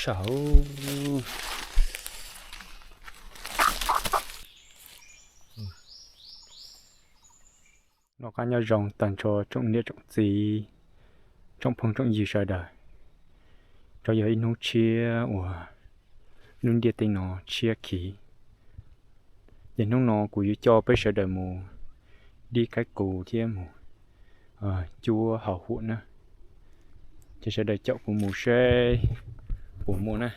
Noj qab nyob zoo tag nrho tsoom niam tsoom txiv, tsoom phooj tsoom ywg sawv daws. Rov yog ib hnub tshiab uas lub ntiaj teb no tshiab khiv. Ces hnub no kuv yuav coj peb sawv daws mus dib kaib qus thiab mus cuab hauv huam na. Ces sawv daws caum kuv mus seb puas muaj na.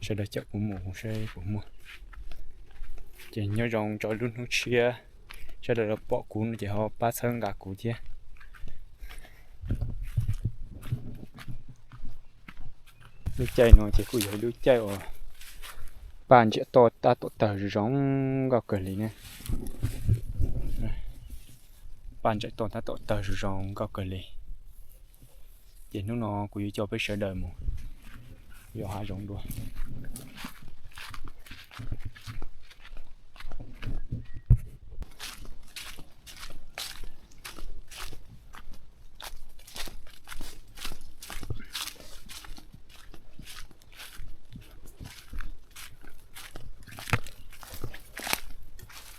Sawv daws caum kuv mus seb puas muaj. Ces nyob zoo rau lub hnub tshiab, sawv daws los pom kuv no ces ho pab txhawb nqa kuv thiab. Lub caij no ces kuj yog lub caij uas paj ntsiam toj tab tom tawg zoo zoo nkauj kawg li ne. Paj ntsiam toj tab tom tawg zoo zoo nkauj kawg li. Ces hnub no kuv yuav coj peb sawv daws mus yos hav zoov dua.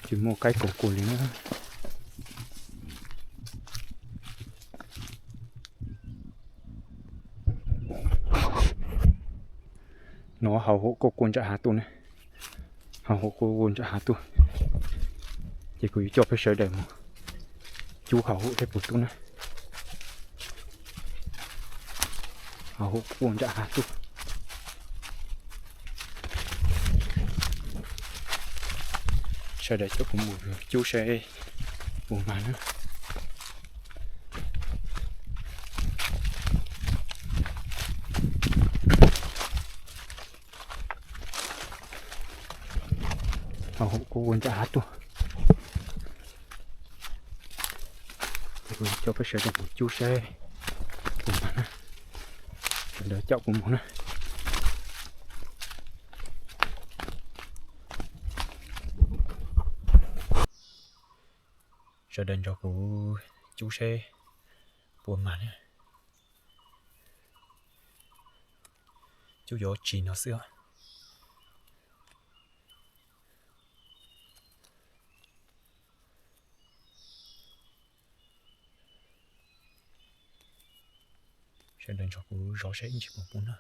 Tsis muaj qaib koos kuj li na. No hauv huam kuj kua ntsam hav tuaj ne. Hauv huam kuj kua ntsam hav tuaj. Ces kuv yuav coj peb sawv daws mus cub hauv huam thiab puas tub na. Hauv huam kuj kua ntsam hav tuaj. Sawv daws coj kuv mus cub seb puas mag na. Hauv huam kuj kua ntsam hav tuaj. Ces kuv coj peb sawv daws mus cub seb puas mag na. Sawv daws caum kuv mus na. Sawv daws nrog kuv cub seb puas mag na. Cub yuav tsis no xwb. Sawv daws nrog kuv zov seb ib ntsis puas puas na.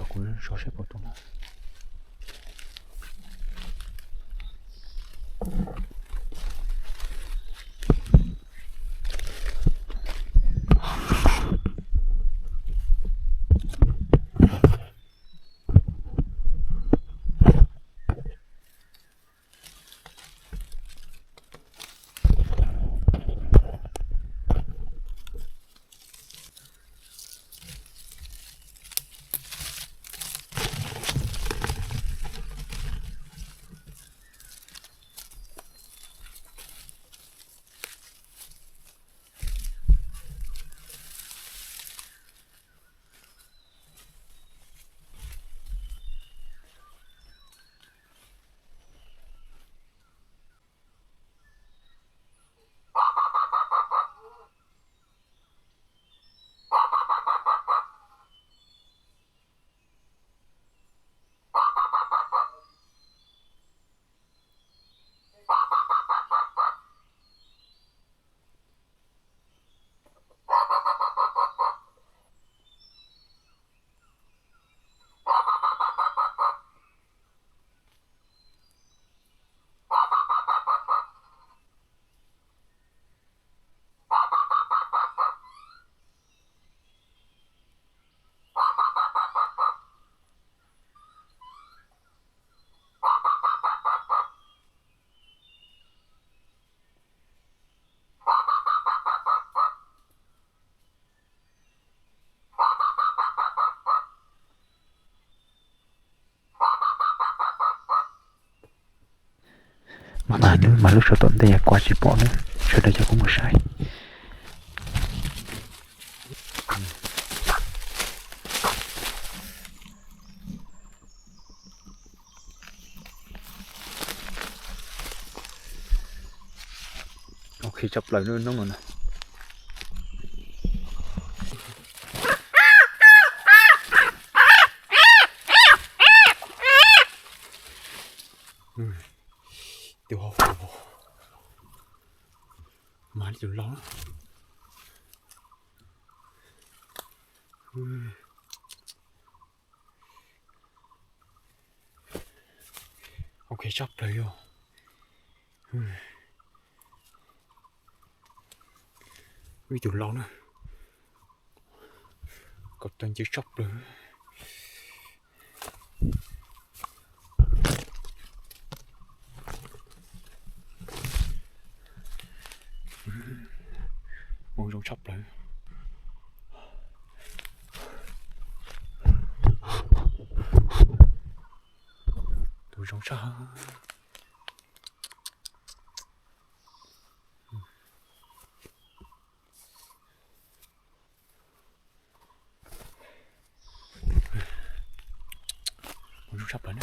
Kuv zov saib puas tau na. Mas mas lub sawv tom ntej kuv tsis pom na, sawv daws cov kuv mus saib. Ok, tshaj plaws lub hnub no na. Tus hauv, mas tus laus. Ok, tshaj plaws yog ib tug laus na, kom tau nce tshaj plaws. Mus zoo tshaj plaws. Tus zoo tshaj. Mus zoo tshaj plaws na.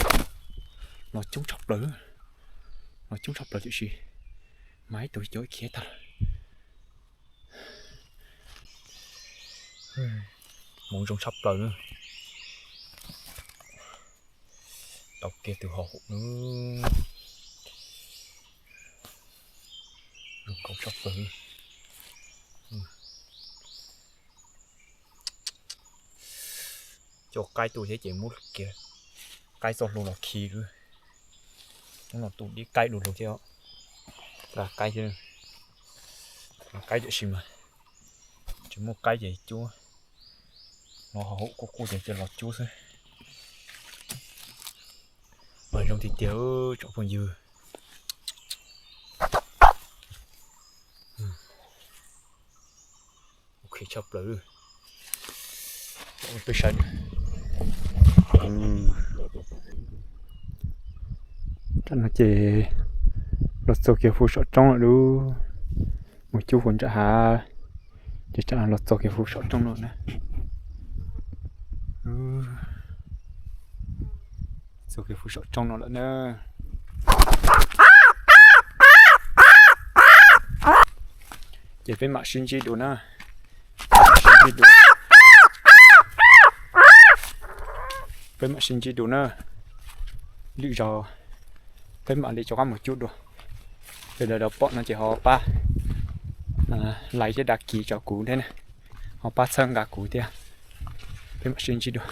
Los coob tshaj plaws. Los coob tshaj plaws tiam sis mas ib tug cov khiav tag lawm. Mus zoo tshaj plaws na. Tau kiag tus hauv hauv na. Zoo nkauj tshaj plaws. Coj qaib tuaj thiab ces muab kiag qaib txoj hlua los khi lawm. Hnub no tu dib qaib du lug thiab. Nqa qaib thiab, nqa qaib tiam sis mas tsis muaj qaib ces cuab. Los hauv hauv quaj quaj ces cia los cuab xwb. Mas zoo tiag tiag tsoom phooj ywg. Ok, tshaj plaws. Peb saib. Tam no ces los txog kiag hauv saum roob lawm lub. Mus cub hauv nram hav ces tam no los txog kiag hauv saum roob no na. Txog kiag hauv saum roob no lawm na. Ces peb mam sib ntsib dua na. Peb mam sib ntsib dua. Peb mam sib ntsib dua na. Lwm zaus peb mam li rov qab mus cub dua. Sawv daws pom no ces ho pab like thiab đăng ký rau kuv thiab na. Ho pab txhawb nqa kuv thiab. Peb mam sib ntsib dua.